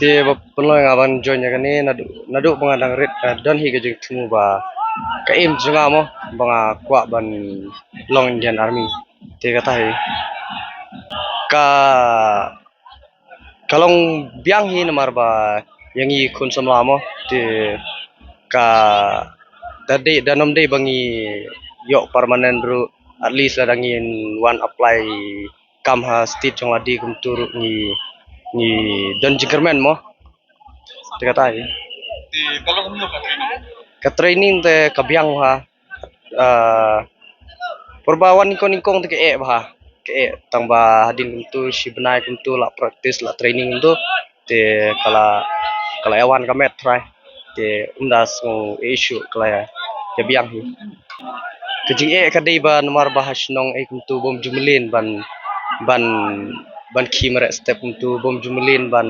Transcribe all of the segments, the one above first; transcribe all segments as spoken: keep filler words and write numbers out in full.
Te ba pynlong nga ban join ïa kane naduh, naduh ba nga dang rit, eh, don hi ka jingthmu ba ka aim jong nga mo ba nga kwah ban long Indian Army. Te kata hi ka ka long biang hi namar ba ïa ngi khun samla mo, te ka da dei, da nym dei ba ngi ïoh permanent ruh, at least lada ngin wan apply kam ha state jong lade kumtu ruh ngi, ngi don jingkyrmen mo. Te kata hi. Te ka long kumno ka training? Ka training te ka biang bha. Ah, por ba wan nyngkong nyngkong te ka eh bha. Ka eh tang ba hadien kumtu shi bnai kumtu la practice, la training kumtu. Te ka la, ka la ïa wan ka met trai. Te ym da sngew issue, ka la ïa biang hi. Ka jingeh ka dei ba namar ba ha shnong ei kumtu bym ju mlien ban, ban, ban khie mareh step kumtu bym ju mlien ban,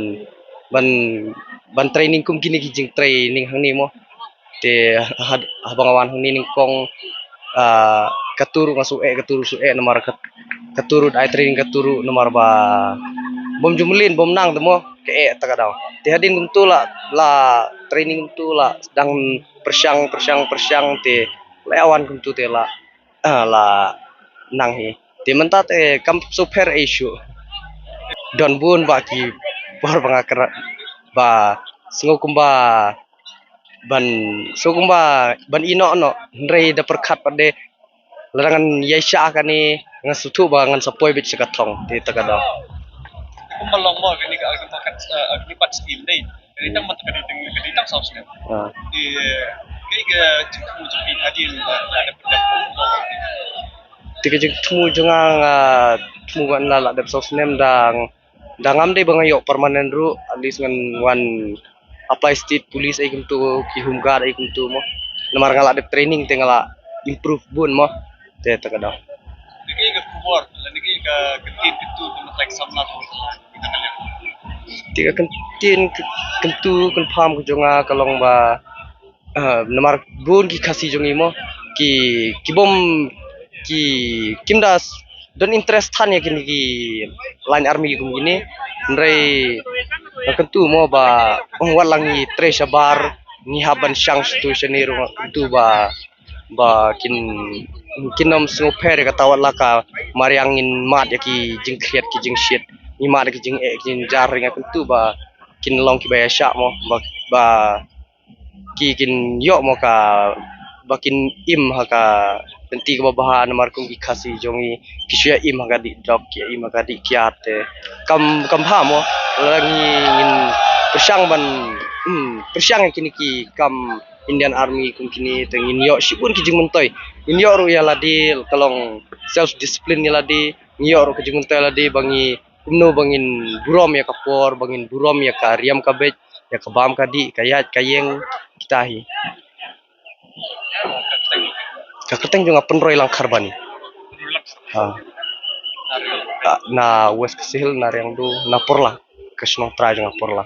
ban, ban training kum kine ki jingtraining hangne mo. Te ha, haba nga wan hangne nyngkong, ah, katu ruh nga sngew eh, katu ruh sngew eh namar ka, katu ruh dei training katu ruh namar ba bym ju mlien, bym nang te mo, ka eh ta ka daw. Te hadien kumtu la, la training kumtu la dang pyrshang, pyrshang, pyrshang te la ïa wan kumtu te la, ah, la nang hi. Te mynta te kam sngewpher ei shuh. Don bun ba ki por ba nga kra ba sngew kumba ban, sngew kumba ban ïeh noh noh, hynrei da pyrkhat pat de lada ngan ïaishah kane ngan sngewthuh ba ngan sa poi beit sha ka thong, te ta ka daw. Kumba long mo kane ka, kane ka, eh, kane pat skim dei. Kane tang mat kane tang, kane tang saw snem. Ah. Te, eh, kaei ka jingthmu jong phi hadien ba la dep, dep. Te ka jingthmu jong nga, nga thmu ba la, la dep saw snem dang, dang ngam dei ba nga ïoh permanent ruh, at least ngan wan apply state police ei kumtu, ki home guard ei kumtu mo. Namar nga la dep training te nga la improve bun mo. Te ta ka daw. Niki ka khubor, niki ka ktien kyntu ka mut like samla tu. Te ka ktien kyntu kynpham ka jong nga ka long ba, ah, namar bun ki Khasi jong ngi mo ki, ki bym, ki kim da s-, don interest than ïa kine ki line army kum kine. Hynrei nga kyntu mo ba wat la ngi trei shabar, ngi hap ban shang shatu shane ruh nga kyntu ba ba kin, kin ym sngewpher ïa kata wat la ka mariang ngin mad ïa ki jingkhriat ki jingshit, ngin mad ïa ki jingeh ki jingjar, nga kyntu ba kin long kiba ïaishah mo, ba, ba ki kin ïoh mo ka, ba kin im ha ka lynti kaba bha namar kum ki Khasi jong ngi ki shu ïa im ha ka dih drok, ki ïa im ha ka dih kiad te kam, kam bha mo. La ngi ngin pyrshang ban, hmm, pyrshang ïa kine ki kam Indian Army kum kine te ngin ïoh shibun ki jingmyntoi. Ngin ïoh ruh ïa lade ka long self discipline ïa lade, ngin ïoh ruh ka jingmyntoi ïa lade ba ngi kumno ba ngin burom ïa ka por, ba ngin burom ïa ka riam ka beit, ïa ka bam ka dih, ka ïaid ka ïeng, kita hi. Ka kyrteng jong nga Pynroi Langkharbani. Ha. Ah, na West Khasi Hills, na Riangdo, na Pyrla, ka shnong trai jong nga Pyrla.